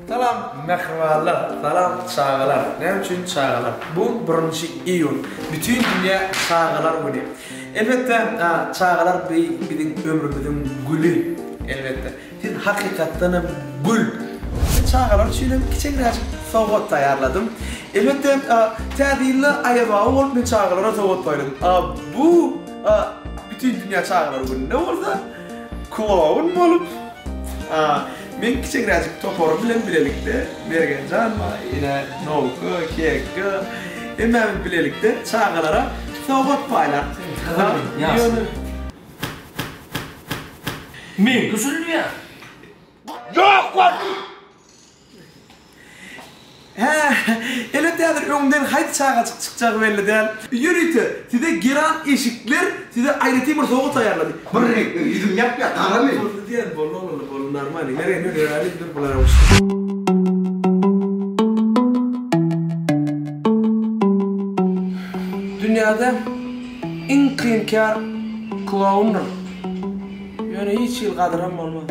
Salam mähribanlar, salam çagalar. Näme üçin çagalar? Bu birinji iýun. Bütin dünýä çagalar güni. Elbetde, çagalar biziň ömrümiziň güli. Elbetde. Siz hakykatdan hem gül. Men çagalar üçin hem kiçeňräjik sowgat taýýarladym. Elbetde, Täze ýylda Aýaz baba bolup men çagalara sowgat paýladym. A bu Bütin dünýä çagalar gününde bolsa kloun bolup, men kiçeňräjik toparym bilen bilelikde, Mergenjan bar, ine Nowka, Kekka, hemmämiz bilelikde çagalara sowgat paýlap. Ýöne. Meňki sürülýär. Ýok bol! Hä, elbetde häzir öňden haýsy çagajyk çykjagy belli däl. Ýörite size geran eşikler size aýratyn bir sowgat taýýarlady. Bir reňkli ýüzüm ýapýar gara men. Boldy diýen boldy oglanlar boldy normalny. Mergen ýör ýöräli dur bulara uçdy. Dünýäde iň kyn kär kloundyr. Ýöne hiç hili gadyram bolmaz.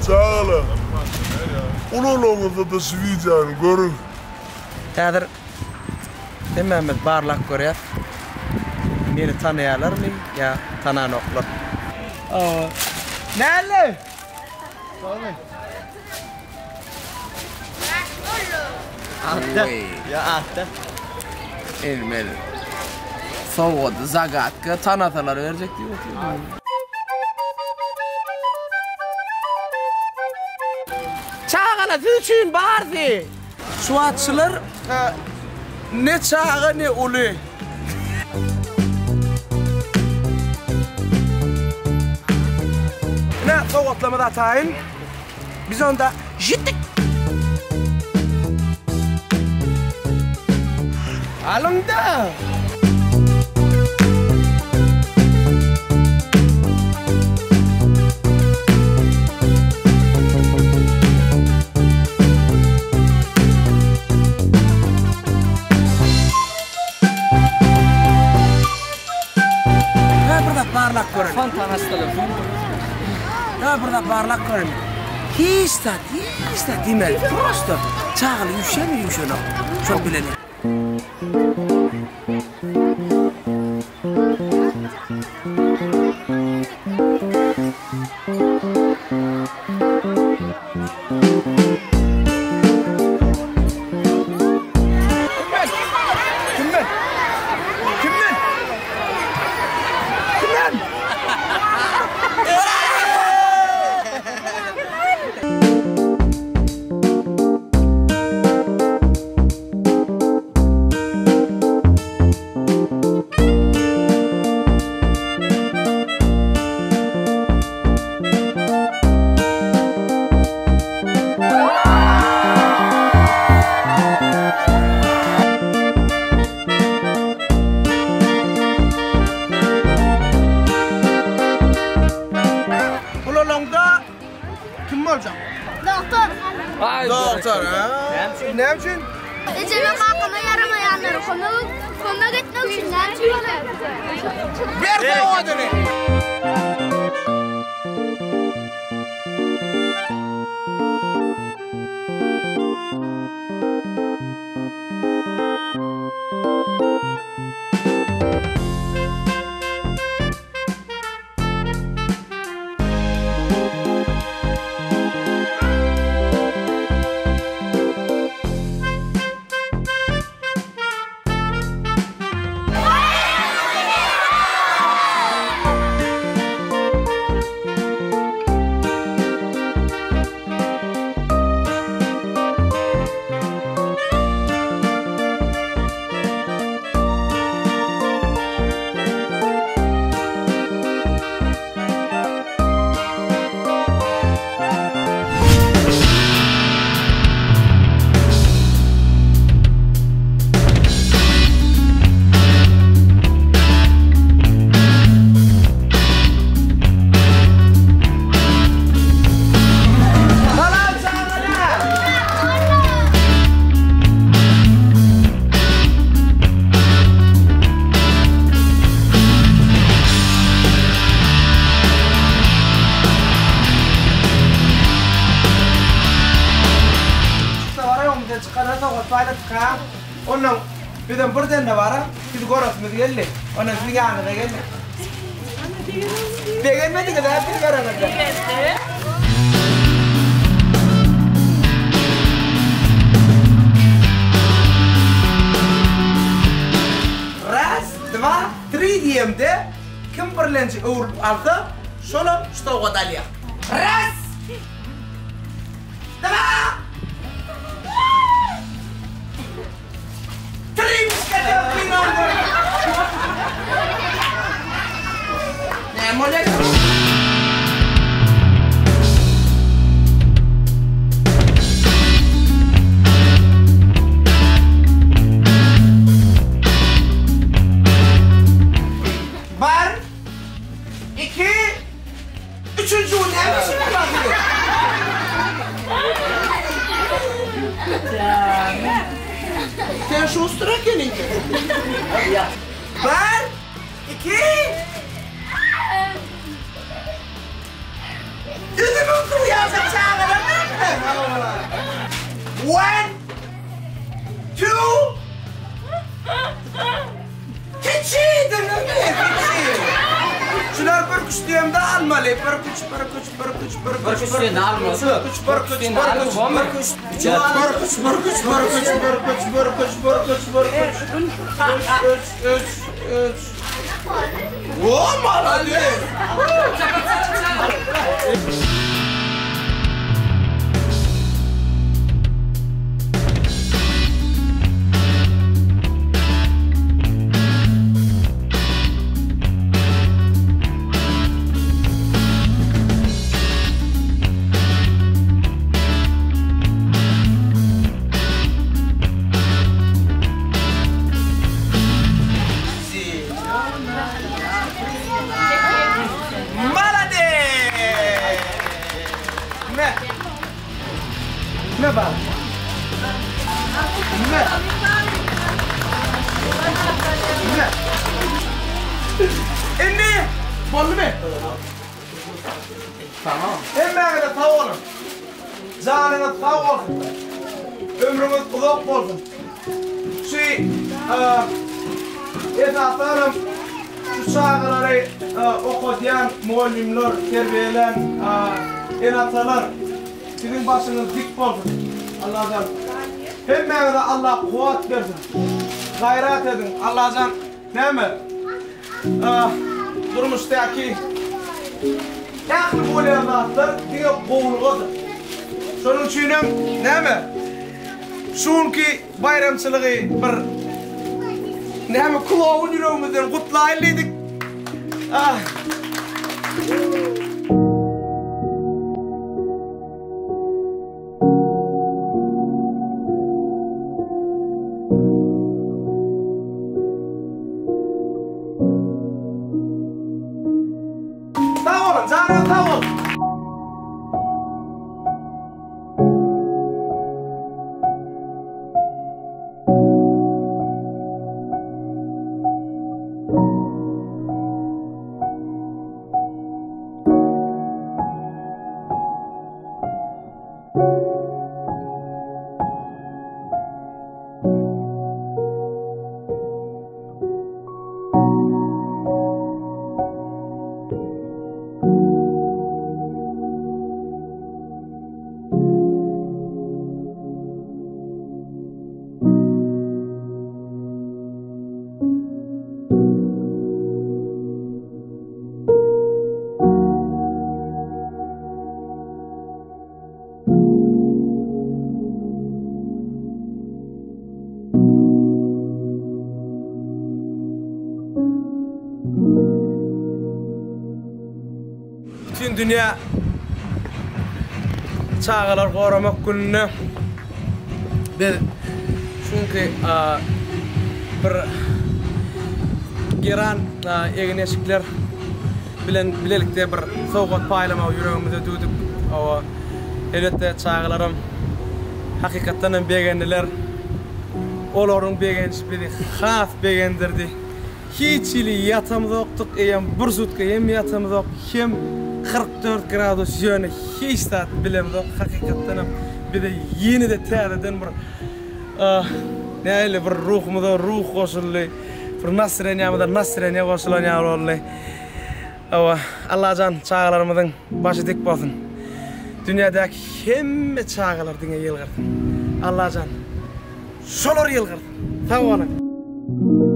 Çagalar, ulalaňyzda-da şu wideony görüň. Häzir Hemmämiz barlap görýäs. Meni tanaýarlarmy ýa tananoklar. Näle? Atda. Ýa atda. Elmeli. Sowgady zagadka tanasalar berjek diýip otyrdy. Çagalar siz üçin barsy. Suwatçylar ne çaga ne uly. Ine sowgatlarymyz ataýyn. Biz onda jitdik. Alyňda. Hä bir zat barlap göreli. Fontan açsalar suw. Hä bir zat barlap göreli. Hiç zat, hiç zat diýmeli. Prosto çagalar üýşýärmi üýşenok. Şony bileli. Kimden? Kimden? Kimden? Ulalaňda kim boljak? Doktor. Doktor, ha? Näme üçin? Ejeme kakama ýaramaýanlara kömek kömek etmek üçin näme üçin bolar? Ber sowgadyny. paýladyk ha. Ondan bizem birden-de bara sizi göresimiz geldi. Ondan siziň ýanyňyza geldik. Begenmediňiz hä bizi göreňizde? Begendik. Raz, dwa, tri diýemde kim birlenji öwrülip alsa, şolam şu sowgady alýar. Raz! Bar, iki, Üçünji gün näme işiňiz bar siziň? Sen şuster ekeniň. Bir, iki. Üzümiň suwy ýaljak çagalar näme? One, two. Kiçi diňemi kiçi. Şular bir küç diýemde almaly. Bir küç, bir küç, bir küç, bir küç. Bir küç diýende almaly. Bir küç, bir küç, bir küç, bir küç. Bir küç, bir küç, bir küç, bir küç, bir küç, bir küç, bir küç. Üç, üç, üç, üç. O malades. Malades! Me. Me bar. Me. Me. Indi boldumy? Tamam. Hemmäňize sag boluň. Janyňyz sag bolsun. Ömrüňiz uzak bolsun. Şu esasanam şu çagalary okadýan mugallymlar, terbiýelän ene-atalar siziň başyňyz dik bolsun. Allajan hemmäňize Allah kuwwat bersin. Gaýrat ediň. Allajan näme durmuşdaky ähli bolýan zatlar diňe gowulygadyr. Şonuň üçinem näme Şu günki baýramçylygy bir näme kloun ýüregimizden gutlaýyn diýdik. Ah. Sag boluň, janyňyz sag bolsun. Bütin dünýä çagalary goramak gününde biz çünki bir Geran egin-eşikler bilen bilelikde bir sowgat paýlamagy ýüregimize düwdük. Hawa, elbetde çagalaram hakykatdan hem begendiler. Olaryň begenişi bizi has begendirdi. Hiç hili ýatamzokdyk, eýýäm bir sutka hem ýatamzok, hem 44 gradus ýöne hiç zat bilemzok. Hakykatdan hem bize ýene-de täzeden bir. Nähili bir ruhumyza ruh goşuldy. Bir nastreniýamyza nastreniýa goşulan ýaly boldy. Hawa, Allajan çagalarymyzyň başy dik bolsun. Dünýädäki hemme çagalar diňe ýylgyrsyn. Allajan şolar ýylgyrsyn. Sag boluň.